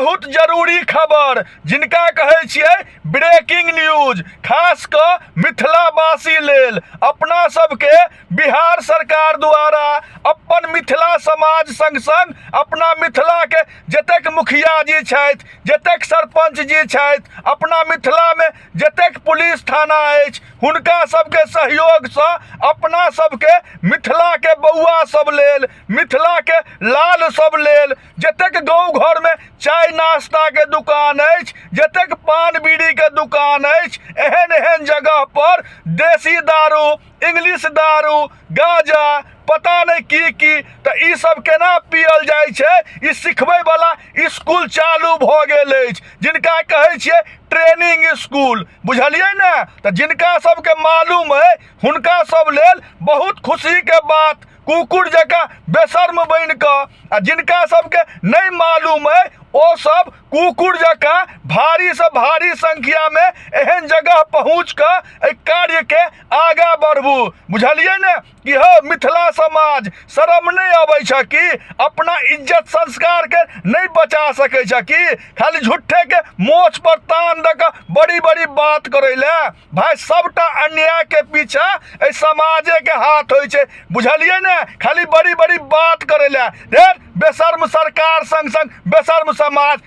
बहुत जरूरी खबर, जिनका कहै छियै ब्रेकिंग न्यूज, खास कऽ मिथिलावासी लेल। अपना सबके बिहार सरकार द्वारा अपन मिथिला समाज संग संग अपना मिथिलाके जतेक मुखिया जी छथि, जतेक सरपञ्च जी छथि, अपना मिथिलामे जतेक पुलिस थाना अछि, हुनका सबके सहयोगसँ अपना सबके मिथिलाके बौआ सब लेल, मिथिलाके लाल सब लेल, जतेक गाँव घरमे चाय नाश्ताके दुकान अछि, जतेक पान बीड़ीके दुकान अछि, एहन एहन जगहपर देसी दारू, इंग्लिश दारू, गाँजा, पता नहि की की, तऽ ई सब केना पियल जाइ छै ई सिखबैवला इसकुल चालू भऽ गेल अछि, जिनका कहै छियै ट्रेनिंग इसकुल। बुझलियै ने? तऽ जिनका सबके मालूम अइ हुनका सब लेल बहुत खुशीके बात, कुकुर जकाँ बेशर्म बनि कऽ, आ जिनका सबके नहि मालूम अइ ओ सब कुकुर जकाँ भारीसँ भारी संख्यामे एहन जगह पहुँच कऽ एहि कार्यके आगाँ बढ़बू। बुझलियै ने कि हौ मिथिला समाज, शरम नहि अबै छ कि? अपना इज्जत संस्कारके नहि बचा सकै छ कि? खाली झूठेके मोछ पर तान दऽ कऽ बड़ी बड़ी बात करै लए। भाय, सबटा अन्यायके पीछा एहि समाजेके हाथ होइ छै। बुझलियै ने? खाली बड़ी बड़ी बात करै लए। ढेर बेशर्म सरकार संग संग बेशर्म समाज।